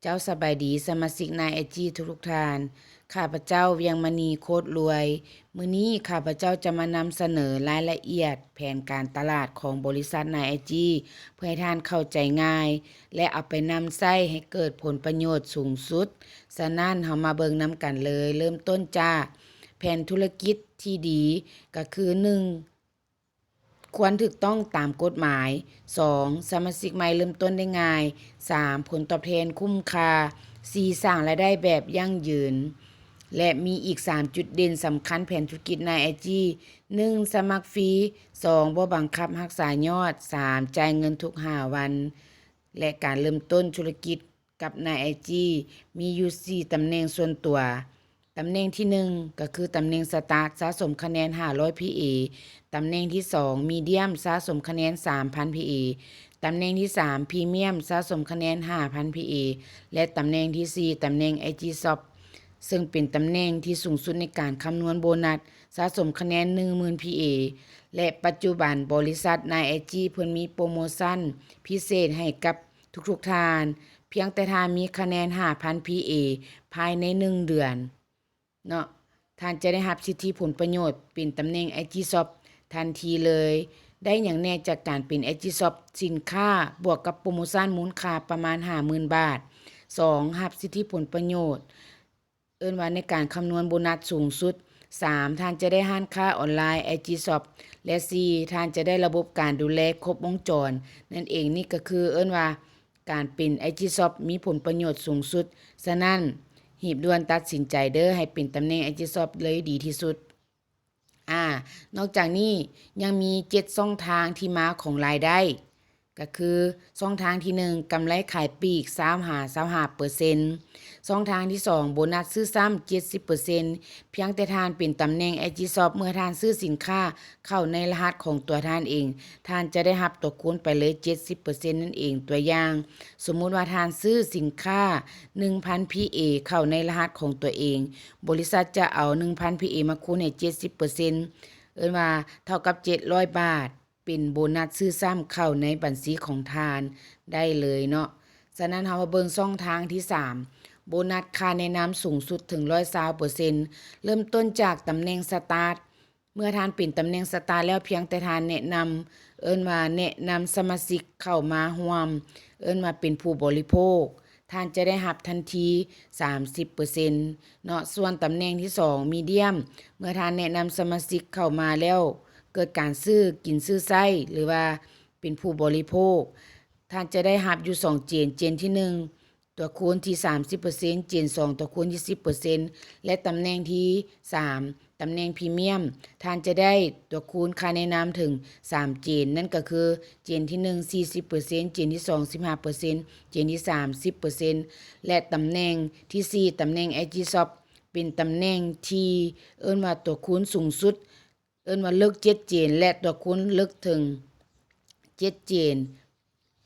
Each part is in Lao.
ເຈົ້າສະບາຍດີສະມາຊິກນາຍໄອຈີທຸກໆທ່ານ. ຂ້າພະເຈົ້າ ວຽງມະນີ ໂຄດລວຍ. ມື້ນີ້ຂ້າພະເຈົ້າຈະມານຳສະເໜີລາຍລະອຽດແຜນການຕະຫຼາດຂອງບໍລິສັດນາຍໄອຈີ ເພື່ອໃຫ້ທ່ານເຂົ້າໃຈງ່າຍ ແລະ ເອົາໄປນຳໃຊ້ໃຫ້ເກີດຜົນປະໂຫຍດສູງສຸດ. ສະນັ້ນ ເຮົາມາເບິ່ງນຳກັນເລີຍ. ເລີ່ມຕົ້ນຈາກແຜນທຸລະກິດທີ່ດີ ກໍຄື ໜຶ່ງ ຄວນຖືກຕ້ອງຕາມກົດໝາຍ. ສອງ ສະມາຊິກໃໝ່ເລີ່ມຕົ້ນໄດ້ງ່າຍ. ສາມ ຜົນຕອບແທນຄຸ້ມຄ່າ. ສີ່ ສ້າງລາຍໄດ້ແບບຢັ້ງຢືນ. ແລະ ມີອີກສາມຈຸດເດັ່ນສຳຄັນແຜນທຸລະກິດນາຍໄອຈີ. ໜຶ່ງ ສະໝັກຟຣີ. ສອງ ບໍ່ບັງຄັບຮັກສາຍອດ. ສາມ ຈ່າຍເງິນທຸກຫ້າວັນ. ແລະ ການເລີ່ມຕົ້ນທຸລະກິດ ກັບນາຍໄອຈີ ມີຢູ່ສີ່ຕຳແໜ່ງສ່ວນຕົວ. ຕຳແໜ່ງທີໜຶ່ງ ກໍຄືຕຳແໜ່ງສະຕາດ ສະສົມຄະແນນຫ້າຮ້ອຍພີເອ, ຕຳແໜ່ງທີສອງ ມີດຽມ ສະສົມຄະແນນສາມພັນພີເອ, ຕຳແໜ່ງທີສາມ ພຣີມຽມ ສະສົມຄະແນນຫ້າພັນພີເອ ແລະ ຕຳແໜ່ງທີສີ່ ຕຳແໜ່ງໄອຈີຊອບ ເຊິ່ງເປັນຕຳແໜ່ງທີ່ສູງສຸດໃນການຄຳນວນໂບນັດ ສະສົມຄະແນນໜຶ່ງໝື່ນພີເອ ແລະ ປັດຈຸບັນບໍລິສັດນາຍໄອຈີເພິ່ນມີໂປຣໂມຊັນພິເສດໃຫ້ກັບ ທຸກໆທ່ານ ພຽງແຕ່ທ່ານມີຄະແນນຫ້າພັນພີເອພາຍໃນໜຶ່ງເດືອນເນາະ ທ່ານຈະໄດ້ຮັບສິດທິຜົນປະໂຫຍດເປັນຕຳແໜ່ງໄອຈີຊອບທັນທີເລີຍ. ໄດ້ຫຍັງແດ່ຈາກການເປັນໄອຈີຊອບ? ສິນຄ້າບວກກັບໂປຣໂມຊັນມູນຄ່າປະມານຫ້າໝື່ນບາດ. ສອງ ຮັບສິດທິຜົນປະໂຫຍດ ເອີ້ນວ່າໃນການຄຳນວນໂບນັດສູງສຸດ. ສາມ ທ່ານຈະໄດ້ຮ້ານຄ້າອອນລາຍ ໄອຈີຊອບ ແລະ ສີ່ ທ່ານຈະໄດ້ລະບົບການດູແລຄົບວົງຈອນນັ້ນເອງ. ນີ້ກໍຄືເອີ້ນວ່າການເປັນໄອຈີຊອບມີຜົນປະໂຫຍດສູງສຸດ. ສະນັ້ນ ຮີບດ່ວນຕັດສິນໃຈເດີ້ ໃຫ້ເປັນຕຳແໜ່ງໄອຈີຊອບເລີຍດີທີ່ສຸດ. ອາ ນອກຈາກນີ້ຍັງມີເຈັດຊ່ອງທາງທີ່ມາຂອງລາຍໄດ້ ກໍຄືຊ່ອງທາງທີໜຶ່ງ ກຳໄລຂາຍປີກຊາວຫາຊາວຫ້າເປີເຊັນ, ຊ່ອງທາງທີສອງ ໂບນັດຊື້ຊ້ຳເຈັດສິບເປີເຊັນ. ພຽງແຕ່ທ່ານເປັນຕຳແໜ່ງໄອຈີຊອບ ເມື່ອທ່ານຊື້ສິນຄ້າເຂົ້າໃນລະຫັດຂອງຕົວທ່ານເອງ ທ່ານຈະໄດ້ຮັບຕົວຄູນໄປເລີຍເຈັດສິບເປີເຊັນນັ້ນເອງ. ຕົວຢ່າງ ສົມມຸດວ່າທ່ານຊື້ສິນຄ້າໜຶ່ງພັນພີເອເຂົ້າໃນລະຫັດຂອງຕົວເອງ, ບໍລິສັດຈະເອົາໜຶ່ງພັນພີເອມາຄູນໃຫ້ເຈັດສິບເປີເຊັນ ເອີ້ນວ່າເທົ່າກັບເຈັດຮ້ອຍບາດ ເປັນໂບນັດຊື້ຊ້ຳເຂົ້າໃນບັນຊີຂອງທ່ານໄດ້ເລີຍເນາະ. ສະນັ້ນ ເຮົາມາເບິ່ງຊ່ອງທາງທີສາມ ໂບນັດຄ່າແນະນຳສູງສຸດເຖິງຮ້ອຍຊາວເປີເຊັນ ເລີ່ມຕົ້ນຈາກຕຳແໜ່ງສະຕາດ. ເມື່ອທ່ານເປັນຕຳແໜ່ງສະຕາດແລ້ວ ພຽງແຕ່ທ່ານແນະນຳ ເອີ້ນວ່າແນະນຳສະມາຊິກເຂົ້າມາຮ່ວມ ເອີ້ນວ່າເປັນຜູ້ບໍລິໂພກ ທ່ານຈະໄດ້ຮັບທັນທີສາມສິບເປີເຊັນເນາະ. ສ່ວນຕຳແໜ່ງທີສອງ ມີດຽມ ເມື່ອທ່ານແນະນຳສະມາຊິກເຂົ້າມາແລ້ວ ເກີດການຊື້ກິນຊື້ໃຊ້ ຫຼືວ່າເປັນຜູ້ບໍລິໂພກ ທ່ານຈະໄດ້ຮັບຢູ່ສອງເຈນ, ເຈນທີໜຶ່ງ ຕົວຄູນທີ່ສາມສິບເປີເຊັນ, ເຈນສອງ ຕົວຄູນທີ່ສິບເປີເຊັນ ແລະ ຕຳແໜ່ງທີສາມ ຕຳແໜ່ງພຣີມຽມ ທ່ານຈະໄດ້ຕົວຄູນຄ່າແນະນຳເຖິງສາມເຈນ, ນັ້ນກໍຄື ເຈນທີໜຶ່ງ ສີ່ສິບເປີເຊັນ, ເຈນທີສອງ ສິບຫ້າເປີເຊັນ, ເຈນທີສາມ ສິບເປີເຊັນ ແລະ ຕຳແໜ່ງທີສີ່ ຕຳແໜ່ງໄອຈີຊອບ ເປັນຕຳແໜ່ງທີ່ເອີ້ນວ່າຕົວຄູນສູງສຸດ ເອີ້ນວ່າເລິກເຈັດເຈນ ແລະ ຕົວຄູນເລິກເຖິງເຈັດເຈນ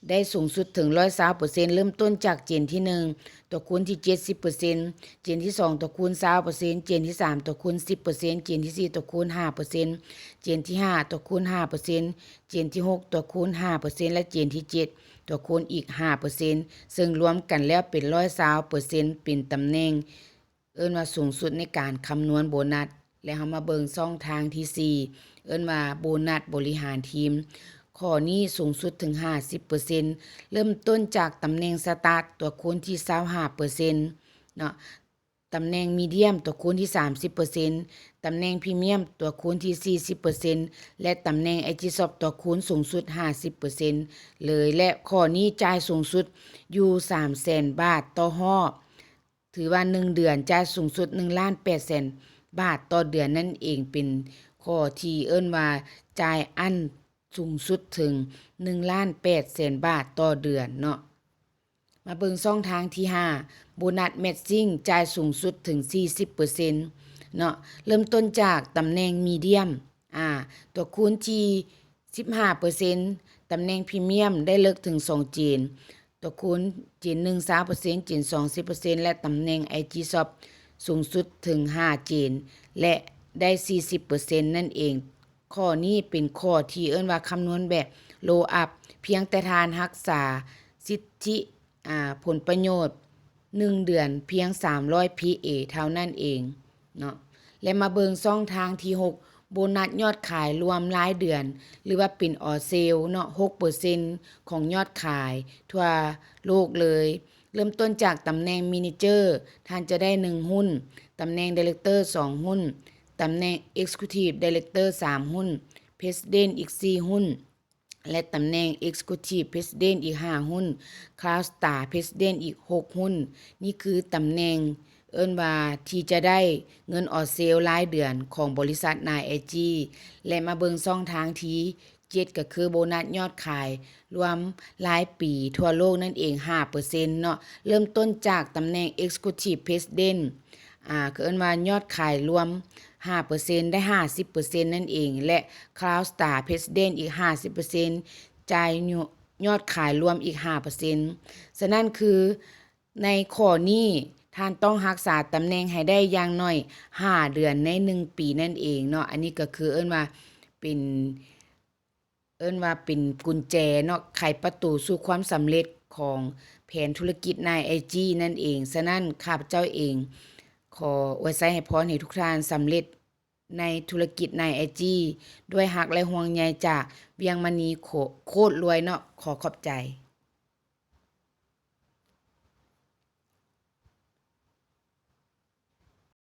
ໄດ້ສູງສຸດເຖິງຮ້ອຍຊາວເປີເຊັນ ເລີ່ມຕົ້ນຈາກເຈນທີໜຶ່ງ ຕົວຄູນທີ່ເຈັດສິບເປີເຊັນ, ເຈນທີສອງ ຕົວຄູນຊາວເປີເຊັນ, ເຈນທີສາມ ຕົວຄູນສິບເປີເຊັນ, ເຈນທີສີ່ ຕົວຄູນຫ້າເປີເຊັນ, ເຈນທີຫ້າ ຕົວຄູນຫ້າເປີເຊັນ, ເຈນທີຫົກ ຕົວຄູນຫ້າເປີເຊັນ ແລະ ເຈນທີເຈັດ ຕົວຄູນອີກຫ້າເປີເຊັນ ເຊິ່ງລວມກັນແລ້ວເປັນຮ້ອຍຊາວເປີເຊັນ ເປັນຕຳແໜ່ງ ເອີ້ນວ່າສູງສຸດໃນການຄຳນວນໂບນັດ. ແລະ ເຮົາມາເບິ່ງຊ່ອງທາງທີສີ່ ເອີ້ນວ່າໂບນັດບໍລິຫານທີມ. ຂໍ້ນີ້ສູງສຸດເຖິງຫ້າສິບເປີເຊັນ ເລີ່ມຕົ້ນຈາກຕຳແໜ່ງສະຕາດ ຕົວຄູນທີ່ຊາວຫ້າເປີເຊັນເນາະ, ຕຳແໜ່ງມີດຽມ ຕົວຄູນທີ່ສາມສິບເປີເຊັນ, ຕຳແໜ່ງພຣີມຽມ ຕົວຄູນທີ່ສີ່ສິບເປີເຊັນ ແລະ ຕຳແໜ່ງໄອຈີຊອບ ຕົວຄູນສູງສຸດຫ້າສິບເປີເຊັນເລີຍ ແລະ ຂໍ້ນີ້ຈ່າຍສູງສຸດຢູ່ສາມແສນບາດຕໍ່ຮອບ. ຖືວ່າໜຶ່ງເດືອນຈ່າຍສູງສຸດໜຶ່ງລ້ານແປດແສນບາດຕໍ່ເດືອນນັ້ນເອງ, ເປັນຂໍ້ທີ່ເອີ້ນວ່າຈ່າຍອັ້ນສູງສຸດເຖິງໜຶ່ງລ້ານແປດແສນບາດຕໍ່ເດືອນເນາະ. ມາເບິ່ງຊ່ອງທາງທີຫ້າ ໂບນັດແມັດຊິງ ຈ່າຍສູງສຸດເຖິງສີ່ສິບເປີເຊັນເນາະ, ເລີ່ມຕົ້ນຈາກຕຳແໜ່ງມີດຽມ ອາ ຕົວຄູນທີ່ສິບຫ້າເປີເຊັນ, ຕຳແໜ່ງພຣີມຽມໄດ້ເລິກເຖິງສອງເຈນ, ຕົວຄູນເຈນໜຶ່ງ ຊາວເປີເຊັນ, ເຈນສອງ ສິບເປີເຊັນ ແລະ ຕຳແໜ່ງໄອຈີຊອບສູງສຸດເຖິງຫ້າເຈນ ແລະ ໄດ້ສີ່ສິບເປີເຊັນນັ້ນເອງ. ຂໍ້ນີ້ເປັນຂໍ້ທີ່ເອີ້ນວ່າຄຳນວນແບບໂລອັບ, ພຽງແຕ່ທ່ານຮັກສາສິດທິ ອາ ຜົນປະໂຫຍດ ໜຶ່ງເດືອນພຽງສາມຮ້ອຍພີເອເທົ່ານັ້ນເອງເນາະ. ແລະ ມາເບິ່ງຊ່ອງທາງທີຫົກ ໂບນັດຍອດຂາຍລວມລາຍເດືອນ ຫຼືວ່າເປັນອອເຊລເນາະ ຫົກເປີເຊັນຂອງຍອດຂາຍທົ່ວໂລກເລີຍ. ເລີ່ມຕົ້ນຈາກຕຳແໜ່ງ Manager ທ່ານຈະໄດ້ໜຶ່ງຫຸ້ນ, ຕຳແໜ່ງ Director ສອງຫຸ້ນ, ຕຳແໜ່ງ Executive Director ສາມຫຸ້ນ, President ອີກສີ່ຫຸ້ນ ແລະ ຕຳແໜ່ງ Executive President ອີກຫ້າຫຸ້ນ, Cloud Star President ອີກຫົກຫຸ້ນ. ນີ້ຄືຕຳແໜ່ງ ເອີ້ນວ່າທີ່ຈະໄດ້ເງິນອອເຊລລາຍເດືອນຂອງບໍລິສັດ Nine I G. ແລະ ມາເບິ່ງຊ່ອງທາງທີເຈັດ ກໍຄືໂບນັດຍອດຂາຍລວມລາຍປີທົ່ວໂລກນັ້ນເອງ ຫ້າເປີເຊັນເນາະ. ເລີ່ມຕົ້ນຈາກຕຳແໜ່ງ Executive President ອ່າ ກໍເອີ້ນວ່າຍອດຂາຍລວມຫ້າເປີເຊັນ ໄດ້ຫ້າສິບເປີເຊັນນັ້ນເອງ ແລະ Cloud Star President ອີກຫ້າສິບເປີເຊັນ ຈ່າຍຍອດຂາຍລວມອີກຫ້າເປີເຊັນ. ສະນັ້ນຄື ໃນຂໍ້ນີ້ທ່ານຕ້ອງຮັກສາຕຳແໜ່ງໃຫ້ໄດ້ຢ່າງໜ້ອຍຫ້າເດືອນໃນໜຶ່ງປີນັ້ນເອງເນາະ. ອັນນີ້ກໍຄືເອີ້ນວ່າເປັນ ເອີ້ນວ່າເປັນກຸນແຈເນາະ ໄຂປະຕູສູ່ຄວາມສຳເລັດຂອງແຜນທຸລະກິດ Nine I G ນັ້ນເອງ. ສະນັ້ນ ຂ້າພະເຈົ້າເອງຂໍອວຍໄຊໃຫ້ພອນໃຫ້ທຸກທ່ານສຳເລັດໃນທຸລະກິດ Nine I G ດ້ວຍຮັກ ແລະ ຫ່ວງໃຍຈາກວຽງມະນີ ໂຄ ໂຄດລວຍເນາະ. ຂໍຂອບໃຈ.